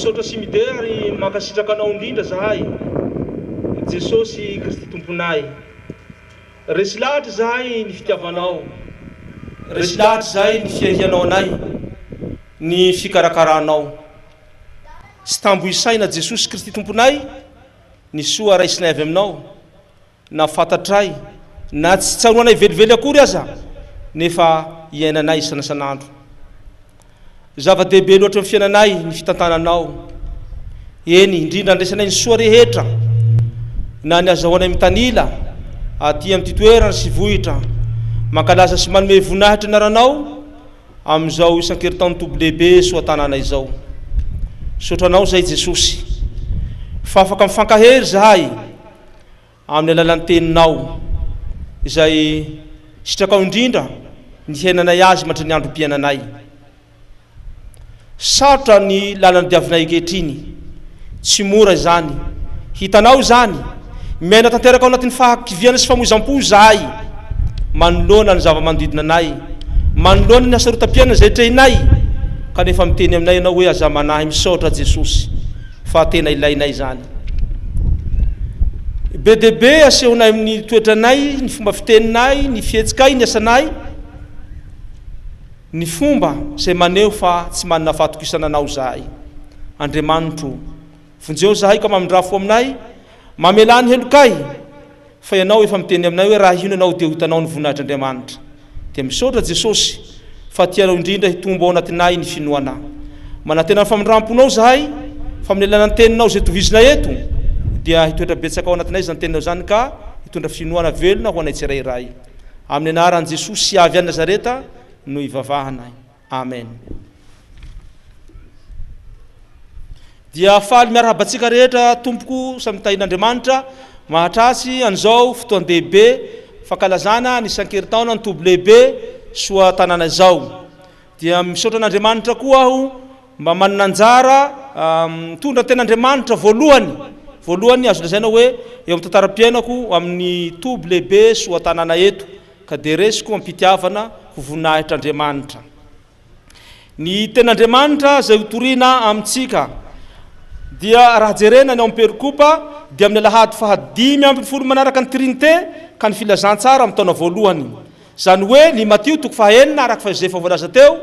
Misaotra sy midera ary mankasitraka Anao indrindra zahay, Jesosy Kristy Tomponay. Resy lahatra izahay ny fitiavanao, resy lahatra izahay ny fiahianao anay, ny fikarakaranao. Tsy tambo isaina Jesosy Kristy Tomponay ny soa raisinay avy Aminao. na fantatray na tsy tsaroanay velively akory aza nefa iainanay isanasan'andro. Zava-dehibe loatra amin'ny fiainanay ny fitantananao, eny indrindra andraisanay ny soa rehetra na ny azahoanay mitanila aty amin'ity toerana sy vohitra mankalaza sy manome voninahitra ny anaranao amin'izao isan-keritaon'ny toby lehibe Soatanàna izao. Misaotra anao izay Jesosy fa afaka mifankahery izahay Amin'ny alalan'ny Teninao, izay sitrakao indrindra ny hiainanay azy mandritra ny androm-piainanay. Sarotra ny lalana diavinay ankehitriny. Tsy mora izany. Hitanao izany. Miaina tanteraka ao anatin'ny fahakiviana sy famoizam-po izahay manoloana ny zava-manodidina anay, manoloana ny hasarotam-piainana izay atrehinay, kanefa miteny aminay Ianao hoe aza manahy, misaotra Jesosy. fa tena ilainay izany. Be dia be asehonay amin'ny toetranay, ny fomba fiteninay, ny fihetsikay, ny asanay, ny fomba izay maneho fa tsy manana fahatokisana Anao izahay. Andriamanitro, vonjeo izahay ka mamindrà fo aminay, mamelà ny helokay. Fa ianao efa miteny aminay hoe raha hino ianao dia ho hitanao ny voninahitr'Andriamanitra. Dia misaotra Jesosy fa tianao indrindra hitombo ao anatinay ny finoana. Manantena ny famindramponao izahay fa amin'ny alalan'ny teninao izay tohizinay eto dia hitoetra betsaka ao anatinay izany teninao izany ka hitondra finoana velona ho anay tsirairay. Amin'ny anaran'i Jesosy avy any Nazareta no ivavahanay. Amen. Dia faly miarahaba antsika rehetra tompoko samy tahin'Andriamanitra mahatrasy an'izao fotoan-dehibe fankalazana ny isan-kerintaona ny toby lehibe soa tanàna izao. Dia misaotra an'Andriamanitra koa aho mba manana anjara mitondra ny ten'Andriamanitra voalohany voalohany azo lazaina hoe eo amin'ny tantaram-piainako amin'ny toby lehibe soa tanàna eto ka dia resiko am-pitiavana ho voninahitr'Andriamanitra. Ny Tenin'Andriamanitra izay hotorina amintsika dia raha jerena ny ao amin'ny perikopa dia amin'ny alahady faha 15 manaraka ny Trinite ka ny filazantsara amin'ny taona voalohany. Izany hoe ny Matio toko faha enina araka fa izay efa voalaza teo,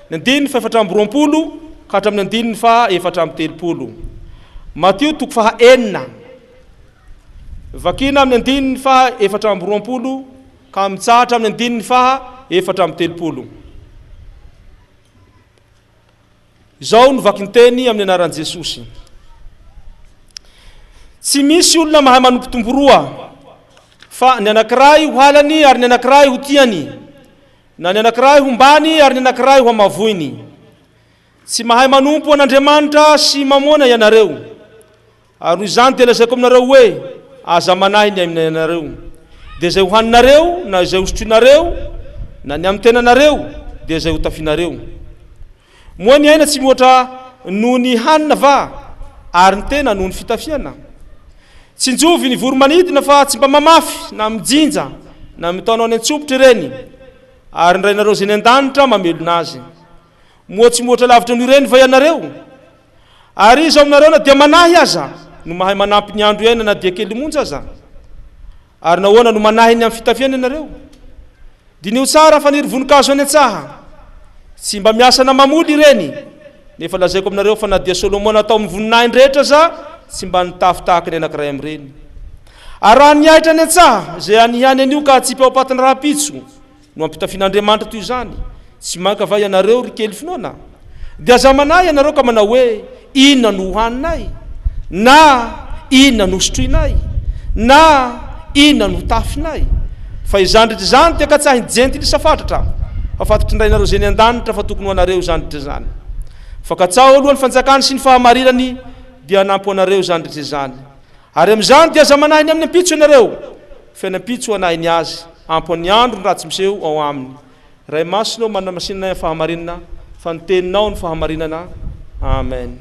ny andininy faha 24 ka hatramin'ny andininy faha 34. Matio toko faha enina. Vakina amin'ny andininy faha 24 ka mitsahatra amin'ny andininy faha 34. Izao no vakinteny amin'ny anaran'i Jesosy. Tsy misy olona mahay manompo tompo roa, fa ny anankiray ho halany ary ny anankiray ho tiany, na ny anankiray hombany ary ny anankiray ho hamavoiny. Tsy mahay manompo an'Andriamanitra sy Mamôna ianareo. Ary noho izany dia lazaiko aminareo hoe, Aza manahy ny amin'ny ainareo, dia izay hohaninareo, na izay hosotroinareo, na ny amin'ny tenanareo, dia izay hotafianareo. Moa ny aina tsy mihoatra noho ny hanina va, ary ny tena noho ny fitafiana? Tsinjovy ny voro-manidina fa tsy mba mamafy na mijinja na mitaona any an-tsopitra ireny, ary ny Rainareo izay any an-danitra mamelona azy. Moa tsy mihoatra lavitra noho ireny va ianareo? Ary iza aminareo na dia manahy aza no mahay manampy ny andro iainana na dia kely monja aza? Ary nahoana no manahy ny amin'ny fitafiana ianareo? Diniho tsara fa niry voninkazo any an-tsaha. Tsy mba miasa na mamoly ireny, nefa lazaiko aminareo fa na dia Solomona tao amin'ny voninahiny rehetra aza tsy mba nitafy tahaka ny anankiray amin'ireny. Ary raha ny ahitra any an-tsaha, izay any ihany anio ka hatsipy ao am-patina rahampitso, No ampitafian'Andriamanitra toy izany, tsy manka va ianareo, ry kely finoana? Dia aza manahy ianareo ka manao hoe, Inona no hohaninay? Na, Inona no hosotroinay? Na, Inona no hotafinay? Fa izany rehetra izany dia katsahin'ny jentilisa fatratra, fa fantatry ny Rainareo izay any an-danitra fa tokony ho anareo izany rehetra izany. Fa katsaho aloha ny fanjakany sy ny fahamarinany, dia hanampy ho anareo izany rehetra izany. Ary amin'izany dia aza manahy ny amin'ny ampitso ianareo, fa ny ampitso hanahy ny azy. Ampy ny andro ny ratsy miseho ao aminy. Ray Masina ô manamasinana ahy amin'ny fahamarinana, fa ny teninao no fahamarinana. Amen.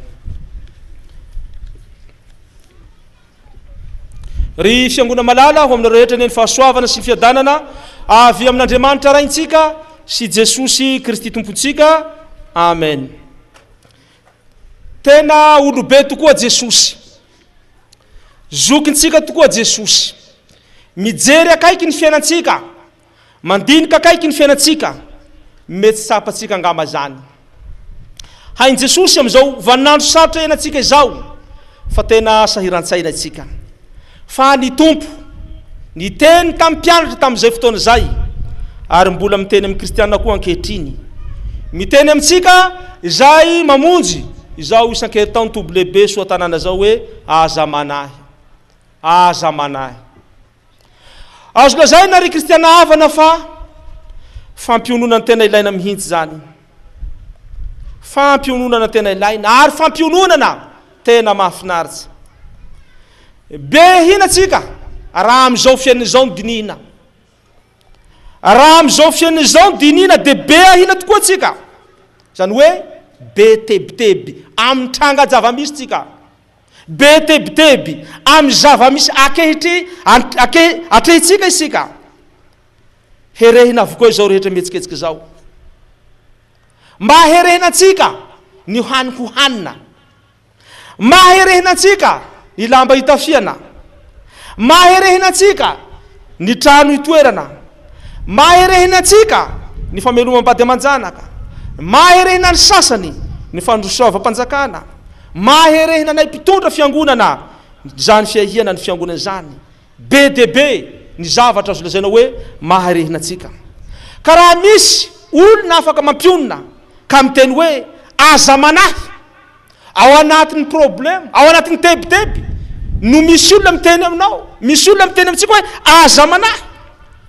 Ry fiangona malala, ho aminareo rehetra anie ny fahasoavana sy ny fiadanana avy amin'Andriamanitra Raintsika sy Jesosy Kristy Tompontsika. Amen. Tena olobe tokoa Jesosy. Zokintsika tokoa Jesosy. Mijery akaiky ny fiainantsika, mandinika akaiky ny fiainantsika, mety tsy tsapantsika angamba izany. Hain'i Jesosy amin'izao vaninandro sarotra iainantsika izao fa tena sahiran-tsaina isika. Fa ny Tompo niteny tamin'ny mpianatra tamin'izay fotoana izay, ary mbola miteny amin'ny kristiana koa ankehitriny. Miteny amintsika izay mamonjy izao isan-keritaona toby lehibe Soatanàna izao hoe aza manahy. Aza manahy. Azo lazaina ry kristiana havana fa fampiononana tena ilaina mihitsy izany. Fampiononana tena ilaina ary fampiononana tena mahafinaritra. Be hina tsika raha amin'izao fiainana izao no dinihina. Raha amin'izao fiainana izao no dinihina dia be ahina tokoa tsika. Izany hoe be tebiteby amin'ny tranga-java-misy tsika. Be tebiteby amin'ny zava-misy akehitri, ake, atrehintsika isika. Herehina avokoa izao rehetra mihetsiketsika izao. Mba herehina antsika ny hany ho hanina. Mba herehina antsika ny lamba itafiana. Mba herehina antsika ny trano itoerana. Mba herehina antsika ny famelomam-bady aman-janaka. Mba herehina ny sasany ny fandrosoavam-panjakana. Maherehina anay mpitondra fiangonana izany fiahiana ny fiangonana izany. Be dia be ny zavatra azo lazaina hoe maharehina antsika. Ka raha misy olona afaka mampionona ka miteny hoe aza manahy, ao anatin'ny problème, ao anatin'ny tebiteby no misy olona miteny aminao, misy olona miteny amintsika hoe aza manahy.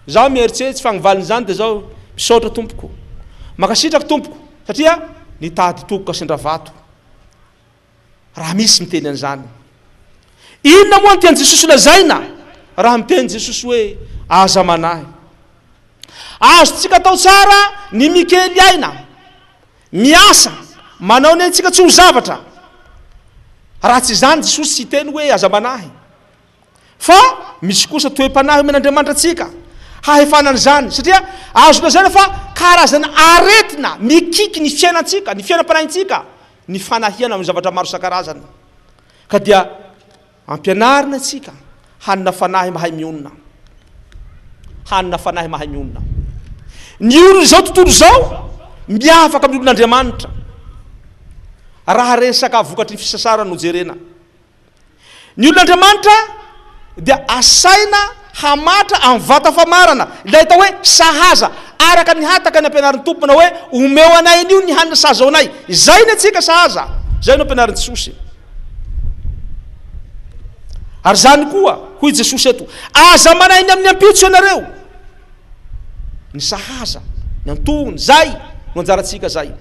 Izaho mieritreritsy fa ny valin'izany dia izao, misaotra tompoko, mankasitraka tompoko, satria nitady tokoka sendra vato. Raha misy miteny an'izany. Inona moa no tian'i Jesosy lazaina raha miteny Jesosy hoe aza manahy? Azontsika atao tsara ny mikely aina, miasa, manao ny aintsika tsy ho zavatra. Raha tsy izany Jesosy tsy hiteny hoe aza manahy. Fa misy kosa toe-panahy omen'Andriamanitra antsika hahefana an'izany, satria azo lazaina fa karazana aretina mikiky ny fiainantsika, ny fiainam-panahintsika, ny fanahiana amin'ny zavatra maro isan-karazany. Ka dia ampianarina antsika hanana fanahy mahay mionona. Hanana fanahy mahay mionona. Ny olon'izao tontolo izao miavaka amin'ny olon'Andriamanitra. Raha resaka vokatry ny fisasarana no jerena. Ny olon'Andriamanitra dia asaina hamatra amin'ny vata famarana, ilay atao hoe sahaza, araka ny hataka ny ampianarin'ny Tompo manao hoe, Omeo anay anio ny hanina sahaza ho anay. Izay ny antsika sahaza. Izay no ampianarin'i Jesosy. Ary izany koa, hoy Jesosy eto, aza manahy ny amin'ny ampitso ianareo. Ny sahaza, ny antonony, izay no anjarantsika izay.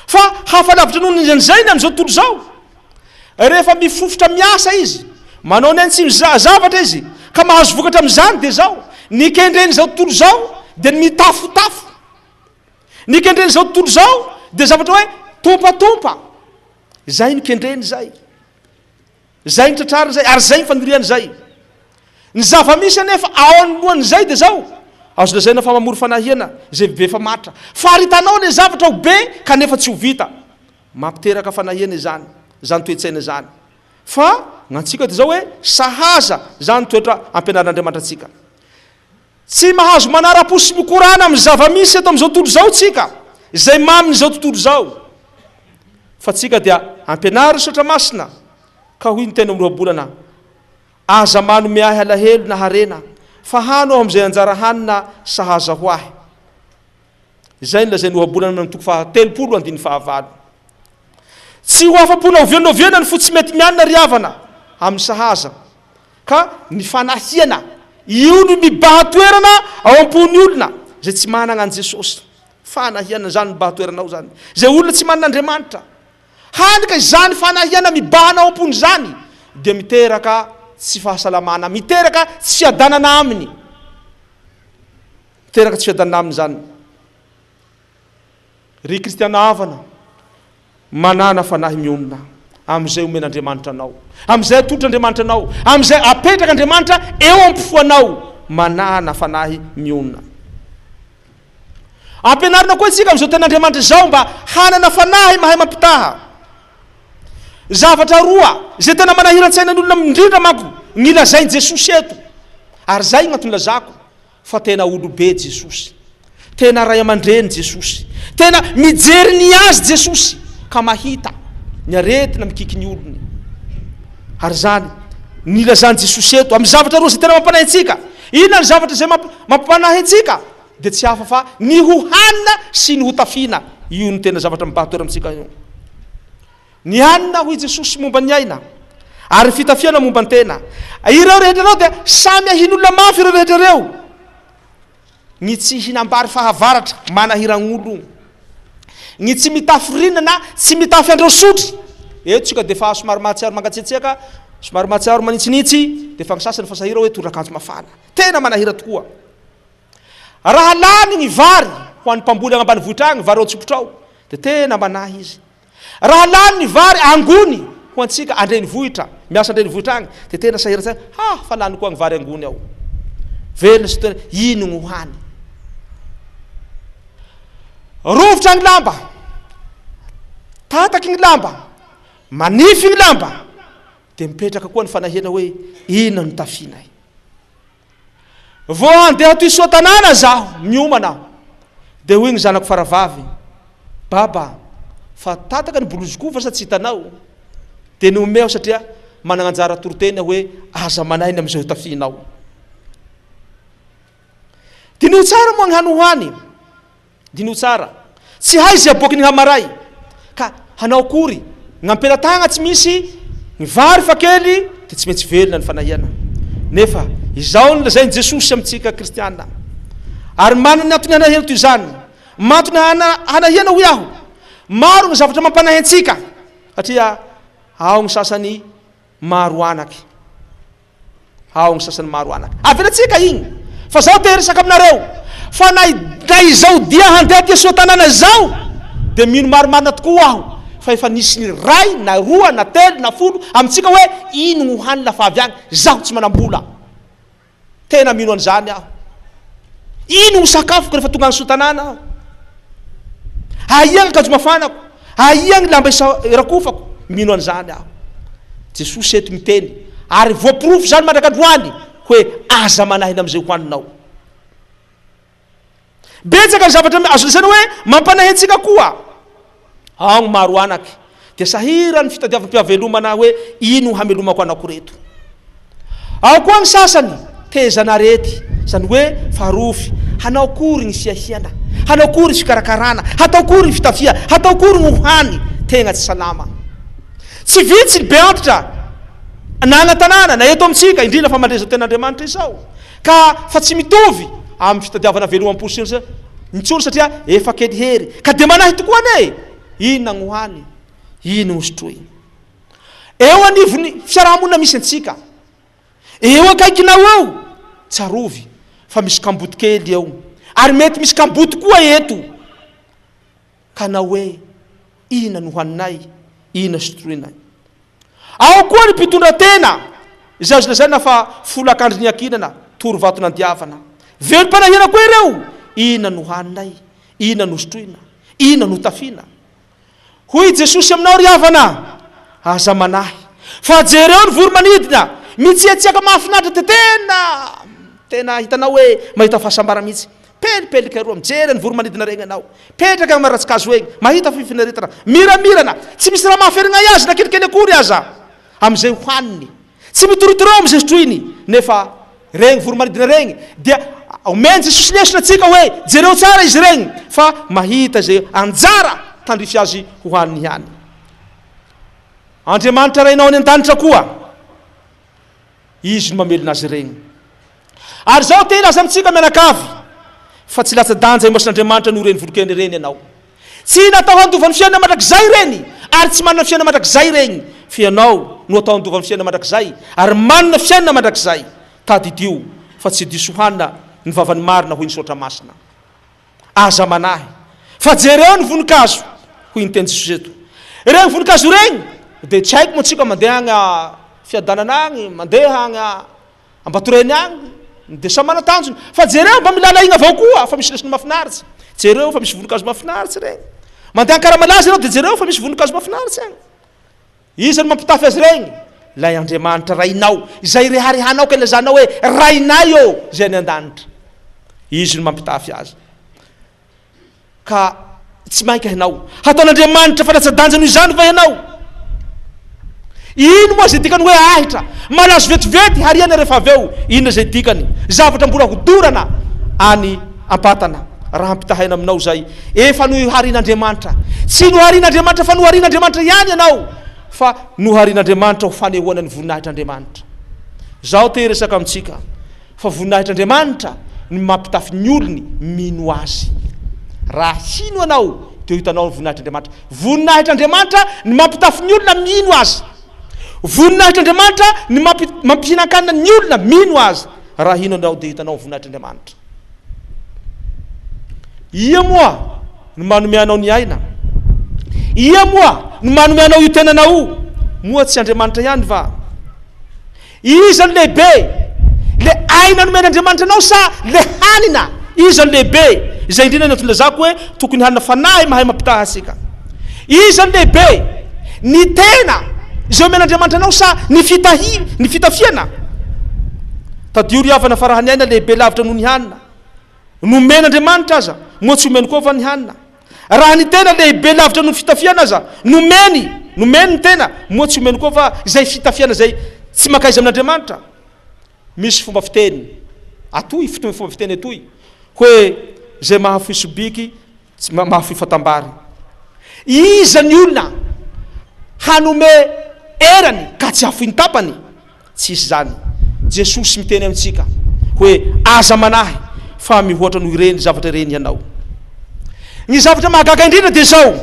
Fa hafa lavitra noho ny an'izay ny amin'izao tontolo izao. Rehefa mifofotra miasa izy, manao ny ainy tsy zavatra izy, ka mahazo vokatra amin'izany, dia izao, ny kendren'izao tontolo izao dia ny mitafotafo. Ny kendren'izao tontolo izao dia zavatra hoe tompatompa. Izay no kendreny izay. Izay no tratrariny izay, ary izay no faniriany izay. Ny zava-misy anefa ao anoloan'izay dia izao, azo lazaina fa mamory fanahiana izay be famatra. Faritanao ilay zavatra ho be kanefa tsy ho vita. Mampiteraka fanahiana izany, izany toe-tsaina izany. Fa ny antsika dia izao hoe sahaza izany toetra ampianarin'Andriamanitra antsika. Tsy mahazo manara-po sy mikorana amin'ny zava-misy eto amin'izao tontolo izao tsika, izay mamin'izao tontolo izao. Fa tsika dia ampianarin'ny Soratra Masina, ka hoy ny teny amin'ny ohabolana, Aza manome ahy alahelo na harena, fa hano aho amin'izay anjara hanina sahaza ho ahy. Izay no lazain'ny ohabolana amin'ny toko faha 30 andininy fahavalo. Tsy ho afa-po na oviana na oviana ny fo tsy mety mianina ry havana amin'ny sahaza. Ka ny fanahiana, io no mibahan-toerana ao am-pon'ny olona izay tsy manana an'i Jesosy. Fanahiana izany mibahan-toerana ao izany. Izay olona tsy manana Andriamanitra. Hany ka izany fanahiana mibahana ao am-pony izany dia miteraka tsy fahasalamana, miteraka tsy fiadanana aminy. Miteraka tsy fiadanana aminy izany. Ry kristiana havana, manàna fanahy mionona amin'izay omen'Andriamanitra anao, amin'izay atolotr'Andriamanitra anao, amin'izay apetrak'Andriamanitra eo am-pofoanao. Manàna fanahy mionona. Ampianarina koa isika amin'izao tenin'Andriamanitra izao mba hanana fanahy mahay mampitaha. Zavatra roa izay tena manahiran-tsaina ny olona indrindra manko ny lazain'i Jesosy eto. Ary izay no antony ilazako fa tena olobe Jesosy. Tena ray aman-dreny Jesosy. Tena mijery ny azy Jesosy ka mahita ny aretina mikiky ny olony. Ary izany ny ilazan'i Jesosy eto amin'ny zavatra roa izay tena mampanahy antsika. Inona ny zavatra izay mampanahy antsika? Dia tsy hafa fa ny ho hanina sy ny ho tafiana. Io no tena zavatra mibahan-toerana amintsika io. Ny hanina, hoy Jesosy, momba ny aina, ary ny fitafiana momba ny tena. Ireo rehetra ireo dia samy ahin'olona mafy ireo rehetra ireo. Ny tsy hihinam-bary fahavaratra, manahiragn'olo. Ny tsy mitafy rina na tsy mitafy andreo sotry. Eto tsika dia efa somary mahatsiaro mangatsiatsiaka, somary mahatsiaro manitsinitsy, dia efa ny sasany efa sahira hoe tondra akanjo mafana. Tena manahira tokoa. Raha lany ny vary ho an'ny mpamboly any ambanivohitra agny, vary ao an-tsipotra ao, dia tena manahy izy. Raha lany ny vary angony ho antsika an-drenivohitra, miasa an-drenivohitra agny, dia tena sahiran-tsaina, ha, fa lany koa ny vary angony ao. Velona sy tena, ino no hany? Rovitra ny lamba, tataky ny lamba, manify ny lamba, dia mipetraka koa ny fanahiana hoe, inona no tafianay? Vao handeha ato Soatanàna zaho, miomana aho, dia hoy ny zanako faravavy, Baba, fa tataka ny boloziko va sa tsy hitanao? Dia nihomehy aho satria manana anjara toriteny aho hoe aza manahy ny amin'izay ho tafihinao. Diniho tsara moa ny hany ho hany. Diniho tsara. Tsy hay izay aboaky ny hamaray. Ka hanao akory? Ny am-pelatagna tsy misy, ny vary fa kely, dia tsy maintsy velona ny fanahiana. Nefa izao no lazain'i Jesosy amintsika kristiana. Ary manana ny antony hanahiana toy izany. Mantony hanahiana hoy aho. Maro ny zavatra mampanahy antsika. Satria ao ny sasany maro anaky. Ao ny sasany maro anaka. Avelantsika igny. Fa zaho te hiresaka aminareo. Fa na na izao dia handeha aty Soatanàna izao dia mino marimarina tokoa aho fa efa nisy ny iray na roa na telo na folo amintsika hoe ino no hanina fa avy any zaho tsy manam-bola. Tena mino an'izany aho. Ino ho sakafoko rehefa tonga any Soatanàna aho? Aia ny akanjo mafanako? Aia ny lamba irakofako? Mino an'izany aho. Jesosy eto miteny, ary voaporofo izany mandrak'androany, hoe aza manahy ny amin'izay hohaninao. Betsaka ny zavatra azo lazaina hoe mampanahy antsika koa. Ao ny maro anaka, dia sahirany fitadiavam-piavelomana hoe ino hamelomako anako reto. Ao koa ny sasany tezan'arety, izany hoe farofy, hanao akory ny fiahiana, hanao akory ny fikarakarana, hatao akory ny fitafia, hatao akory ny ho hany, tegna tsy salama. Tsy vitsy ny be antitra na any an-tanàna na eto amintsika, indrindra fa mandre izao tenin'Andriamanitra izao. Ka fa tsy mitovy amin'ny fitadiavana velomam-po sy ny intsony satria efa kely hery. Ka dia manahy tokoa anie e! Inona no hany? Inona no sotroina? Eo anivon'ny fiarahamonina misy antsika, eo akaikinao eo, tsarovy fa misy kamboty kely eo, ary mety misy kamboty koa eto. Ka na hoe inona no haninay, inona sotroinay. Ao koa ny mpitondra tena, izay azo lazaina fa folakandro niankinana, torovato nandiavana. Velom-panahiana koa ireo, inona no haninay, inona no sotroina, inona no tafiana. Hoy i Jesosy aminao, ry havana, aza manahy, fa jereo ny voro-manidina, mitsiatsiaka mahafinaritra dia tena, tena hitanao hoe mahita fahasambarana mihitsy. Pelipelika eroa, mijery ny voro-manidina regny anao. Petraka amin'ny ratsin-kazo egny, mahita fifinaretana, miramirana, tsy misy raha mahaferigna azy na kelikely akory aza, amin'izay hohaniny. Tsy mitorotoro amin'izay sotroiny, nefa regny voro-manidina regny dia omen'i Jesosy lesona antsika hoe jereo tsara izy regny fa mahita izay anjara tandrify azy hohaniny ihany. Andriamanitra Rainao any an-danitra koa. Izy no mamelona azy ireny. Ary izao te hilaza amintsika mianakavy fa tsy latsa-danja imason'Andriamanitra noho ireny volon-kena ireny ianao. Tsy natao handova ny fiainana mandrakizay ireny, ary tsy manana fiainana mandrakizay ireny, fa ianao no atao handova ny fiainana mandrakizay, ary manana fiainana mandrakizay. Tadidio fa tsy diso hanina ny vavan'ny marina hoy ny Soratra Masina. Aza manahy, fa jereo ny voninkazo, hoy ny tenin'i Jesosy eto. Ireny voninkazo ireny dia tsy haiko moa tsika mandeha agny Fiadanana agny, mandeha agny Ambatoreny agny, dia samy manana tanjona. Fa jereo mba milala igny avao koa fa misy lesona mahafinaritsy. Jereo fa misy voninkazo mahafinaritsy regny. Mandeha Ankaramalaza ianao dia jereo fa misy voninkazo mahafinaritsy agny. Iza no mampitafy azy ireny? Ilay Andriamanitra Rainao, izay ireharehanao ka ilazanao hoe, Rainay ô, izay any an-danitra. Izy no mampitafy azy. Ka tsy mainka ianao. Hataon'Andriamanitra fanatsa-danja noho izany va ianao? Ino moa izay dikany hoe ahitra? Malazo vetivety hariana rehefa avy eo. Inona izay dikany? Zavatra mbola hodorana any am-patana raha ampitahaina aminao izay efa noharin'Andriamanitra. Tsy noharin'Andriamanitra fa noharin'Andriamanitra ihany ianao fa noharin'Andriamanitra ho fanehoana ny voninahitr'Andriamanitra. Izaho te hiresaka amintsika fa voninahitr'Andriamanitra ny mampitafy ny olony mino Azy. Raha hino ianao dia ho hitanao ny voninahitr'Andriamanitra. Voninahitr'Andriamanitra ny mampitafy ny olona mino Azy. Voninahitr'Andriamanitra ny mampihinan-kanina ny olona mino Azy. Raha hino ianao dia hitanao ny voninahitr'Andriamanitra. Ia moa no manome anao ny aina? Ia moa no manome anao io tenanao io? Moa tsy Andriamanitra ihany va? Iza no lehibe? Le aina nomen'Andriamanitra anao sa le hanina? Iza no lehibe? Izay indrindra no antony ilazako hoe tokony hanana fanahy mahay mampitaha isika. Iza no lehibe? Ny tena izay omen'Andriamanitra anao sa ny fitahi, ny fitafiana? Tadidio ry havana fa raha ny aina lehibe lavitra noho ny hanina nomen'Andriamanitra aza, moa tsy omeny koa va ny hanina? Raha ny tena lehibe lavitra noho ny fitafiana aza nomeny, nomeny ny tena, moa tsy omeny koa va izay fitafiana izay tsy mankaiza amin'Andriamanitra? Misy fomba fiteny atoy, fomba fiteny atoy, hoe izay mahafoy sobiky tsy mahafoy fatambary. Iza ny olona hanome erany ka tsy hahafoy ny tapany? Tsisy izany. Jesosy miteny amintsika hoe aza manahy fa mihoatra noho ireny zavatra ireny ianao. Ny zavatra mahagaga indrindra dia izao,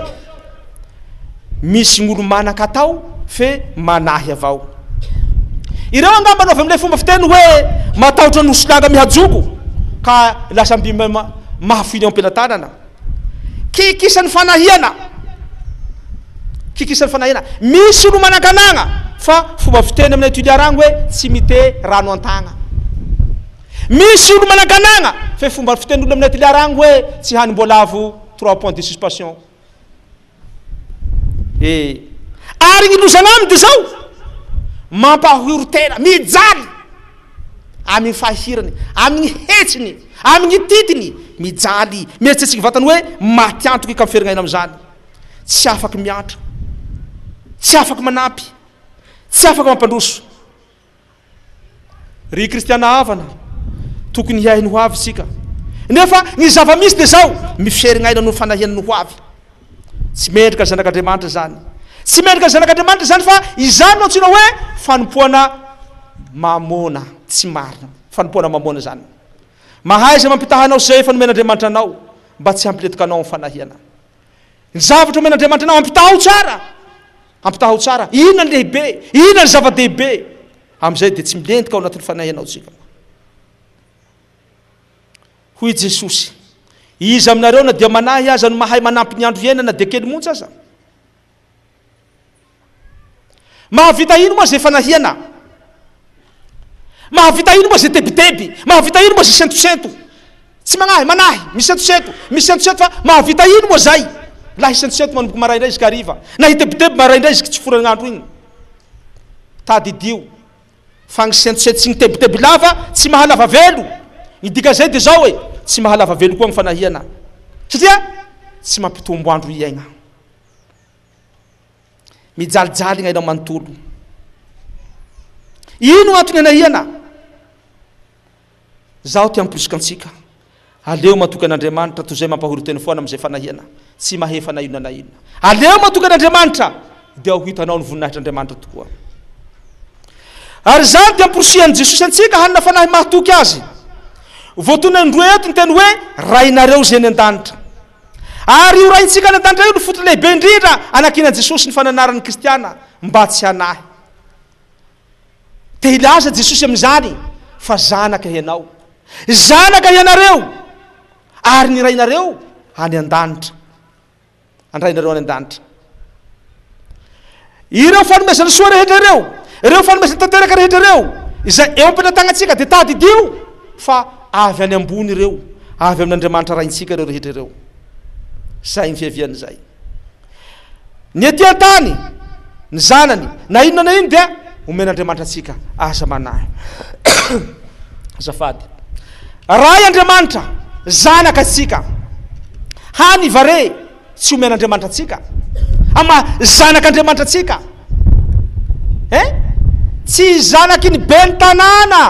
misy gn'olo manan-katao fe manahy avao. Ireo angamba no avy amin'ilay fomba fiteny hoe matahotra ny ho solanga mihajoko ka lasa mby mahafoy ny ao am-pelatanana. Kikisan'ny fanahiana. Kikisan'ny fanahiana. Misy olo manan-kanagna fa fomba fiteny aminay Toliara agny hoe tsy mite rano an-tagna. Misy olo manan-kanagna fe fomba fitenin'olo aminay Toliara agny hoe tsy hanim-boalavo trois points de suspension. E. Ary ny loza agnaminy dia zao, mampahoro tena, mijaly amin'ny fahirany, amin'ny hetsiny, amin'ny titiny, mijaly, mieritreritsy ny vatany hoe maty antoka ka miferinaina amin'izany. Tsy afaky miantra, tsy afaky manampy, tsy afaka mampandroso. Ry kristiana havana, tokony hiahy ny ho avy isika. Nefa ny zava-misy dia izao, miferinaina noho ny fanahiana ny ho avy. Tsy mendrika ny zanak'Andriamanitra izany. Tsy mendrika ny zanak'Andriamanitra izany fa izany no antsoina hoe fanompoana mamôna, tsy marina. Fanompoana mamôna izany. Mahaiza mampitaha anao sy izay efa nomen'Andriamanitra anao mba tsy hampilentika anao amin'ny fanahiana. Ny zavatra omen'Andriamanitra anao, ampitahao tsara. Ampitahao tsara. Inona ny lehibe? Inona ny zava-dehibe? Amin'izay dia tsy milentika ao anatin'ny fanahy ianao tsika. Hoy Jesosy, Iza aminareo na dia manahy aza no mahay manampy ny andro iainana dia kely monja aza? Mahavita ino moa izay fanahiana? Mahavita ino moa izay tebiteby? Mahavita ino moa izay sentosento? Tsy magnahy, manahy, misentosento, misentosento fa mahavita ino moa zay? Lahy hisentosento manomboka maraindray izy ka hariva, na hitebiteby maraindray izy tsy foran'andro igny. Tadidio fa ny sentosento sy ny tebiteby lava tsy mahalava velo. Ny dikan'izay dia zao e, tsy mahalava velo koa ny fanahiana satria tsy mampitombo andro hiaigna. Mijalijaly ny ainao manontolo. Ino antony anahiana? Zaho te hamporisika antsika. Aleo matoky an'Andriamanitra toy izay mampahory tena foana amin'izay fanahiana tsy mahefa na inona na inona. Aleo matoky an'Andriamanitra dia ho hitanao ny voninahitr'Andriamanitra tokoa. Ary izany dia amporisihan'i Jesosy antsika hanana fanahy mahatoky Azy. Voatonona indroa eto ny teny hoe Rainareo izay any an-danitra. Ary io Raintsika any an-danitra io no fototra lehibe indrindra anankinan'i Jesosy ny fananaran'ny kristiana mba tsy hanahy. Te hilaza Jesosy amin'izany fa zanaka ianao. Zanaka ianareo ary ny Rainareo any an-danitra. An-dRainareo any an-danitra. Ireo fanomezana soa rehetra ireo, ireo fanomezana tanteraka rehetra ireo, izay eo am-pelatanantsika dia tadidio fa avy any ambony ireo, avy amin'Andriamanitra Raintsika ireo rehetra ireo. Izay ny fiavian'izay. Ny ety an-tany. ny zanany, na inona na inona dia omen'Andriamanitra antsika. Aza manahy. Azafady. Ray Andriamanitra, zanaka antsika. Hany vare tsy omen'Andriamanitra antsika. Ama zanak'Andriamanitra antsika. Eh? Tsy zanaky ny ben'ny tanàna.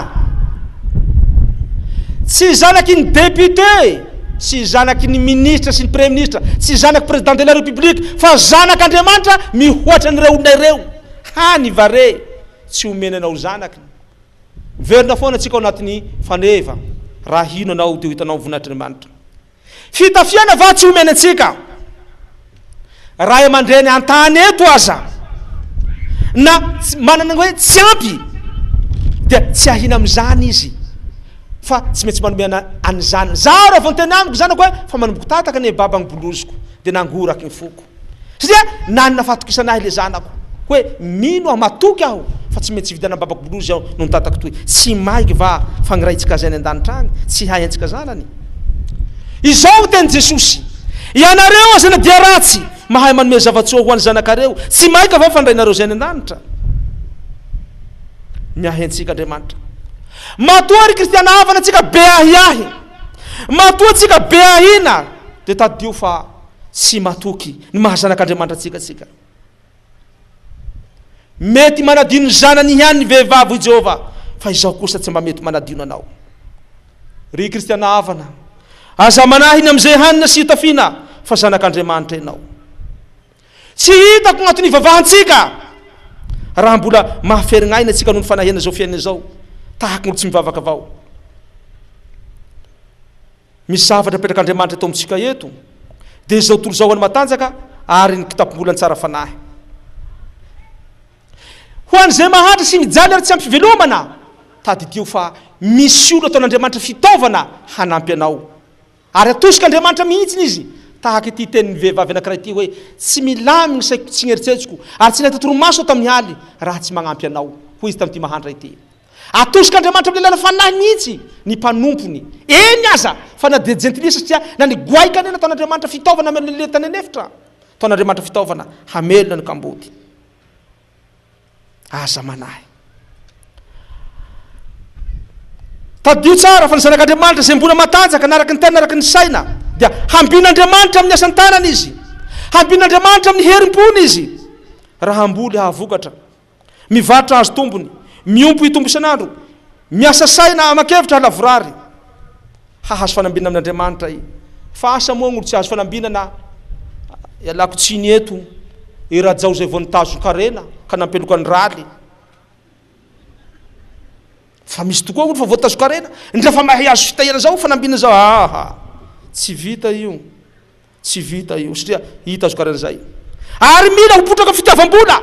Tsy zanaky ny député. Tsy zanaky ny ministra sy ny premier ministre. Tsy zanaky président de la république. Fa zanak'Andriamanitra mihoatra an'ireo olona ireo. Hany vare tsy omena anao zanaky. Miverina foana tsika ao anatin'ny faneva. Raha hino anao dia ho hitanao ny voninahitr'Andriamanitra. Fitafiana va tsy omeny antsika? Ray aman-dreny an-tany eto aza na manana hoe tsy ampy dia tsy ahina amin'izany izy fa tsy maintsy manome an'izany. Zaho raha vao niteny amiko zanako hoe fa manomboka tataka anie baba ny boloziko dia nangoraky ny foko. Satria nanana fahatokisana ahy le zanako hoe mino aho, matoky aho fa tsy maintsy hividianan'i babako bolozy aho noho ny tatako toy. Tsy maiky va fa ny Raintsika izay any an-danitra any tsy hay antsika zanany? Izao ny tenin'i Jesosy, Ianareo aza na dia ratsy, mahay manome zava-tsoa ho an'ny zanakareo, tsy maika va fa ny Rainareo izay any an-danitra? Miahy antsika Andriamanitra. Matoa ry kristiana havana antsika be ahiahy, matoa antsika be ahiana, dia tadidio fa Tsy matoky ny maha zanak'Andriamanitra antsika isika. Mety manadino ny zanany ihany ny vehivavy, hoy Jehovah, fa izaho kosa tsy mba mety manadino anao. Ry kristiana havana, aza manahy ny amin'izay hanina sy hitafiana, fa zanak'Andriamanitra ianao. Tsy hitako ny antony hivavahantsika raha mbola mahaferignaina antsika noho ny fanahiana izao fiainana izao, tahaka ny olo tsy mivavaka avao. Misy zavatra apetrak'Andriamanitra eto amintsika eto, dia izao tontolo izao ho an'ny matanjaka ary ny kitapom-bolan'ny tsara fanahy. Ho an'izay mahantra sy mijaly ary tsy ampy fivelomana, tadidio fa misy olona ataon'Andriamanitra fitaovana hanampy anao. Ary atosik'Andriamanitra mihitsy izy, tahaka ity tenin'ny vehivavy anankiray ity hoe, Tsy milamina ny saiko sy ny eritreritro, ary tsy nahita torimaso aho tamin'ny aly raha tsy magnampy anao, hoy izy tamin'ity mahantra ity. Atosok'Andriamanitra amin'ny alalan'ny Fanahy mihitsy ny mpanompony, eny aza fa na dia jentilisa satria na ny goaika anie nataon'Andriamanitra fitaovana hamelona ny lehilahy tany an'efitra, ataon'Andriamanitra fitaovana hamelona ny kamboty. Aza manahy. Tadidio tsara fa ny zanak'Andriamanitra izay mbola matanjaka na araka ny tena na araka ny saina dia hambin'Andriamanitra amin'ny asan-tanany izy. Hambin'Andriamanitra amin'ny herim-pony izy raha hamboly hahavokatra. Mivarotra hazo tombony, miompy hitombo isan'andro, miasa saina aman-kevitra halavorary, hahazo fanambinana amin'Andriamanitra i. Fa asa moa gn'olo tsy hahazo fanambinana, ialako tsiny eto, i Rajao izay vao nitazon-karena ka nampialoka ny raly. Fa misy tokoa olo fa voatazon-karena, ndra fa mahay azo fitahiana zao, fanambinana zao, aha, tsy vita io. Tsy vita io satria hita azo karan'izay. Ary mila ho potraka amin'ny fitiavam-bola.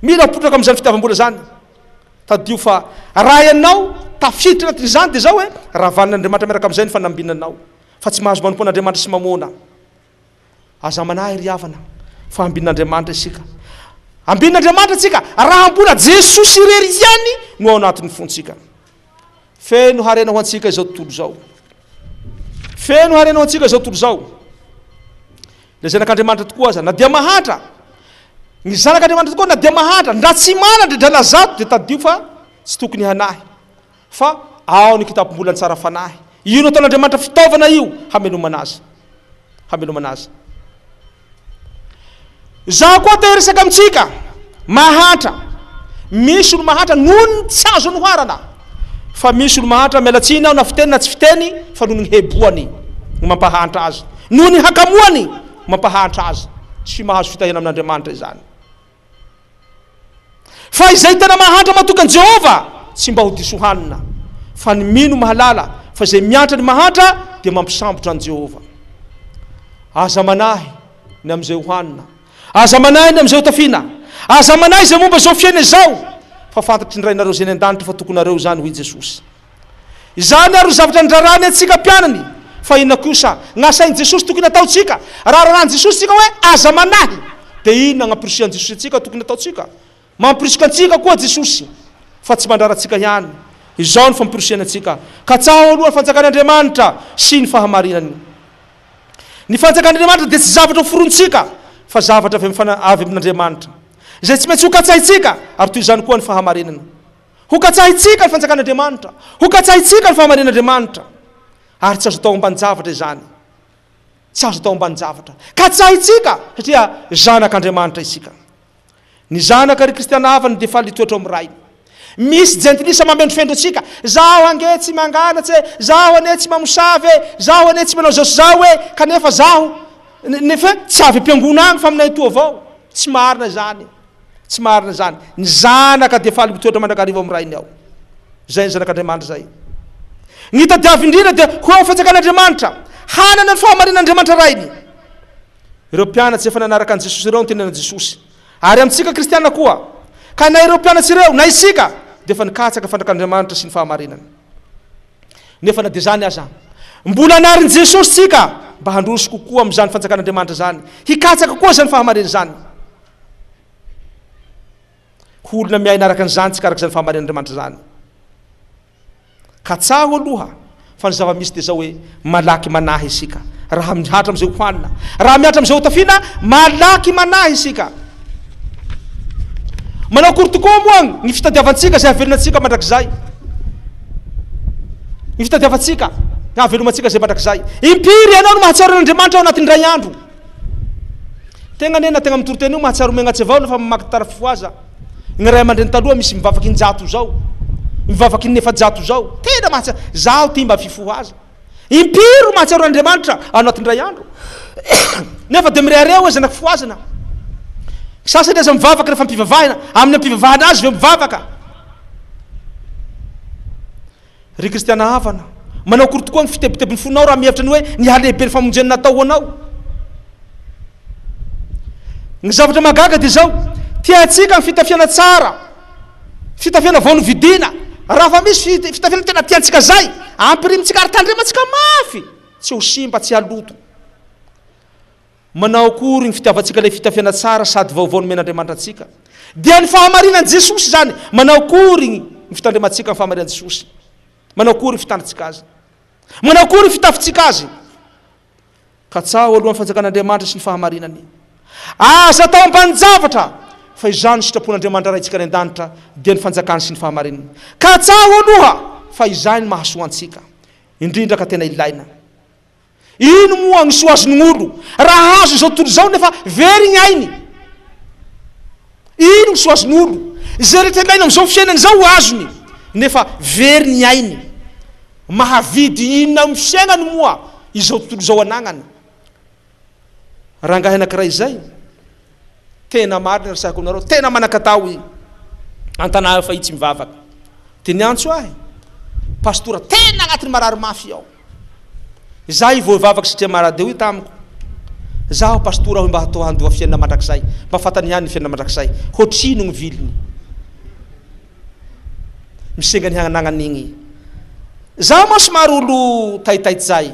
Mila ho potraka amin'izany fitiavam-bola izany. Tadidio fa raha ianao tafiditra anatin'izany dia izao hoe ravanin'Andriamanitra miaraka amin'izay ny fanambinanao. Fa tsy mahazo manompo an'Andriamanitra sy mamoana. Aza manahy ry havana fa ambin'Andriamanitra isika. Ambin'Andriamanitra isika raha mbola Jesosy irery ihany no ao anatin'ny fontsika. Feno harena ho antsika izao tontolo izao. Feno harena ho antsika izao tontolo izao. Ilay zanak'Andriamanitra tokoa aza na dia mahantra, ny zanak'Andriamanitra tokoa na dia mahantra, ndra tsy manana ndra na zato dia tadidio fa tsy tokony hanahy fa ao ny kitapom-bolan'ny tsara fanahy. Io no ataon'Andriamanitra fitaovana io hamelomana azy. Hamelomana azy. Izaho koa te hiresaka amintsika mahantra. Misy olo mahantra noho ny tsy azo anoharana. Fa misy olo mahantra, miala tsiny aho na fiteny na tsy fiteny, fa noho ny heboany no mampahantra azy. Noho ny hakamoany no mampahantra azy. Tsy mahazo fitahiana amin'Andriamanitra izany. Fa izay tena mahantra matoky an'i Jehovah tsy mba ho diso hanina. Fa ny mino mahalala fa izay miantra ny mahantra dia mampisambotra an'i Jehovah. Aza manahy ny amin'izay ho hanina. Aza manahy ny amin'izay ho tafiana. Aza manahy izay momba izao fiainana izao, fa fantatry ny Rainareo izay any an-danitra fa tokonareo izany, hoy Jesosy. Izany ary no zavatra nirarahany antsika mpianany, fa inona kosa no asain'i Jesosy tokony hataontsika? Raha rarahan'i Jesosy isika hoe aza manahy, dia inona no ampirisihan'i Jesosy antsika tokony hataontsika? Mampirisika antsika koa Jesosy, fa tsy mandrara antsika ihany. Izao no fampirisihany antsika, Katsaho aloha ny fanjakan'Andriamanitra sy ny fahamarinany. Ny fanjakan'Andriamanitra dia tsy zavatra hoforontsika, Fa zavatra avy amin'ny avy amin'Andriamanitra. Izay tsy maintsy hokatsahintsika, ary toy izany koa ny fahamarinana. Hokatsahintsika ny fanjakan'Andriamanitra, hokatsahintsika ny fahamarinan'Andriamanitra. Ary tsy azo atao ambanin-javatra izany. Tsy azo atao ambanin-javatra. Katsahintsika, satria zanak'Andriamanitra isika. Ny zanaka ry kristiana havana dia faly hitoetra ao amin'ny Rainy. Misy jentilisa mamendrofendro antsika, Zaho ange tsy mangalatra e, zaho anie tsy mamosavy e, zaho anie tsy manao izao sy izao e, kanefa zaho nefa tsy avy am-piangona agny fa aminay etoa avao. Tsy marina izany. Tsy marina izany. Ny zanaka dia faly mitoetra mandrakariva ao amin'ny Rainy ao. Izay ny zanak'Andriamanitra izay. Ny tadiavy indrindra dia ho ao fanjakan'Andriamanitra, hanana ny fahamarinan'Andriamanitra Rainy. Ireo mpianatsy efa nanaraka an'i Jesosy ireo no tenenan'i Jesosy. Ary amintsika kristiana koa. Ka na ireo mpianatsy ireo, na isika, dia efa nikatsaka fanjakan'Andriamanitra sy ny fahamarinany. Nefa na dia izany aza, mbola anarin'i Jesosy tsika mba handroso kokoa amin'izany fanjakan'Andriamanitra izany, hikatsaka koa izany fahamarinana izany. Ho olona miaina araka an'izany tsika araka izany fahamarinan'Andriamanitra izany. Katsaho aloha fa ny zava-misy dia izao hoe malaky manahy isika raha mihatra amin'izay hohanina, raha mihatra amin'izay hotafiana, malaky manahy isika. Manao akory tokoa moa ny fitadiavantsika izay hahavelona antsika mandrakizay? Ny fitadiavantsika ny hahavelomantsika izay mandrakizay. Impiry ianao no mahatsiaro an'Andriamanitra ao anatin'ny iray andro? Tegna anie na tegna mitory teny io mahatsiaro megnatse avao nefa mamaky tantara fifohaza. Ny ray aman-dreny taloha misy mivavaka injato zao, mivavaka inefajato zao. Tena mahatsiaro, zaho ty mba fifohaza. Impiry no mahatsiaro an'Andriamanitra anatin'ny iray andro? Nefa dia mirehareha hoe zanaka fifohazana. Sasany aza mivavaka rehefa ampivavahina, amin'ny ampivavahana azy ve mivavaka? Ry kristiana havana, manao akory tokoa ny fitebitebin'ny fonao raha mihevitra ny hoe ny halehiben'ny famonjena natao ho anao? Ny zavatra mahagaga dia izao, tiantsika ny fitafiana tsara, fitafiana vao novidiana. Raha fa misy fitafiana tena tiantsika zay, ampirimintsika ary tandremantsika mafy, tsy ho simba, tsy haloto. Manao akory ny fitiavantsika ilay fitafiana tsara sady vaovao nomen'Andriamanitra antsika? Dia ny fahamarinan'i Jesosy izany. Manao akory ny fitandremantsika ny fahamarinan'i Jesosy? Manao akory ny fitandrintsika azy? Manao akory ny fitafintsika azy? Katsaho aloha ny fanjakan'Andriamanitra sy ny fahamarinany. Aza atao ambanin-javatra, fa izany no sitrapon'Andriamanitra Raintsika any an-danitra, dia ny fanjakany sy ny fahamarinany. Katsaho aloha, fa izany no mahasoa antsika, indrindra ka tena ilaina. Ino moa ny soa azon'olo raha azo izao tontolo izao nefa very ny ainy? Ino ny soa azon'olo? Izay rehetra ilaina amin'izao fiainana izao ho azony nefa very ny ainy. Mahavidy inona amin'ny fiainany moa izao tontolo izao anagnany? Rangahy anankiray izay, tena marina resahiko aminareo, tena manan-katao i an-tanà fa i tsy mivavaka. Dia niantso ahy, pastora tena agnatin'ny marary mafy aho. Izaho vao hivavaka satria marary dia hoy tamiko, Zaho pastora hoy mba hatao handoa fiainana mandrakizay, mba fantany ihany ny fiainana mandrakizay, hoatrino ny viliny. Misenga ny hanagnany igny. Zaho moa somary olo taitaitsy zay.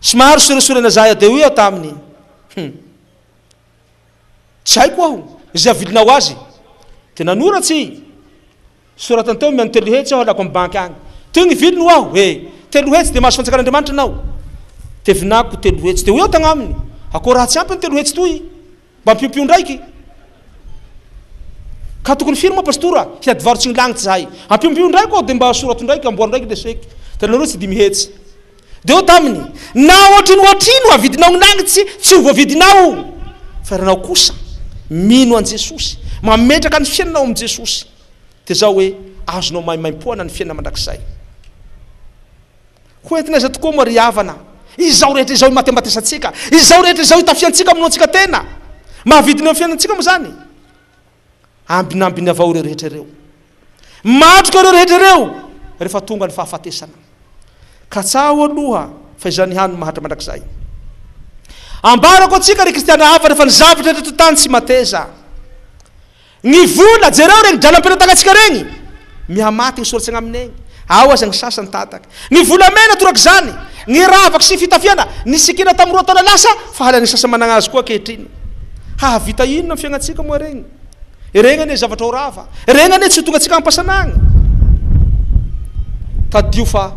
Somary soresorena zahay dia hoy aho taminy, Hum. Tsy haiko aho izay havilinao azy. Dia nanoratsy i. Soratany teo miano 300 aho alako amin'ny banky agny. Toy ny viliny ho aho, eh. 300 dia mahazo fanjakan'Andriamanitra anao. Dia vinako 300. Dia hoy aho tagnaminy, Akory raha tsy ampy ny 300 toy? Mba ampiompio ndraiky. Ka tokony firy moa pastora? Hiady varotsy ny lagnitsy zahay. Ampiompio ndraiky aho dia mba sorato ndraiky, amboaro ndraiky le seky. Dia nanoratsy 500. Dia hoy taminy, Na ohatrino ohatrino avidinao ny lagnitsy, tsy ho voavidinao. Fa ianao kosa mino an'i Jesosy, mametraka ny fiainanao amin'i Jesosy, dia izao hoe azonao maimaimpoana ny fiainana mandrakizay. Ho entina aiza tokoa moa ry havana izao rehetra izao imatembatesantsika, izao rehetra izao itafiantsika amonoantsika tena? Mahavidina eo amin'ny fiainantsika moa izany? Ambinambiny avao ireo rehetra ireo. Matroka ireo rehetra ireo rehefa tonga ny fahafatesana. Katsaho aloha fa izany ihany no mahantra mandrakizay. Ambarako antsika ry kristiana hafa rehefa ny zavatra rehetra eto tany tsy mateza. Ny vola, jereo regny drala am-pelantagnantsika regny, mihamaty ny soratsy agnaminy egny, ao aza ny sasany tataka. Ny volamena torak'izany, ny ravaka sy ny fitafiana, nisikina tamin'ny 2 taona lasa, fa halan'ny sasany managna azy koa ankehitriny. Hahavita inona amin'ny fiaignantsika moa regny? Regny anie zavatra ho rava, regny anie tsy ho tonga antsika am-pasana agny. Tadidio fa.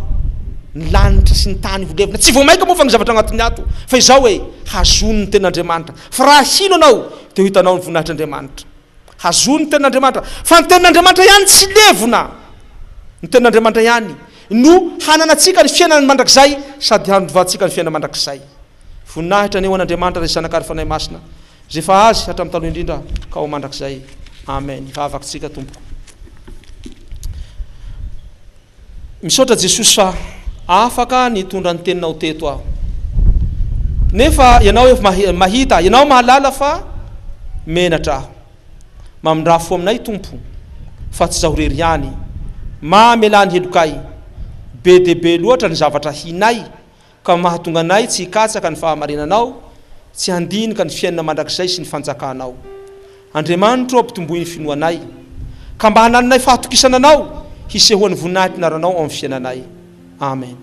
Ny lanitra sy ny tany ho levona. Tsy vao mainka moa fa ny zavatra agnatiny ato. Fa izao e, hazony ny tenin'Andriamanitra. Fa raha hino anao, dia ho hitanao ny voninahitr'Andriamanitra. Hazony ny tenin'Andriamanitra. Fa ny tenin'Andriamanitra ihany tsy levona. Ny tenin'Andriamanitra ihany no hananantsika ny fiainana mandrakizay sady handovantsika ny fiainana mandrakizay. Voninahitra anie ho an'Andriamanitra Ray Zanaka ary Fanahy Masina, izay efa Azy hatramin'ny taloha indrindra ka ho mandrakizay. Amen. Hivavaka tsika tompoko. Misaotra Jesosy fa afaka nitondra ny teninao teto aho. Nefa ianao efa mahita, ianao mahalala fa menatra aho. Mamindrà fo aminay Tompo fa tsy zaho rery ihany. Mamelà ny helokay. Be dia be loatra ny zavatra hinay ka mahatonga anay tsy hikatsaka ny fahamarinanao, tsy handinika ny fiainana mandrakizay sy ny fanjakanao. Andriamanitro ô ampitomboy ny finoanay, ka mba hanananay fahatokisana Anao, hisehoan'ny voninahitry ny anaranao ao amin'ny fiainanay. Amen.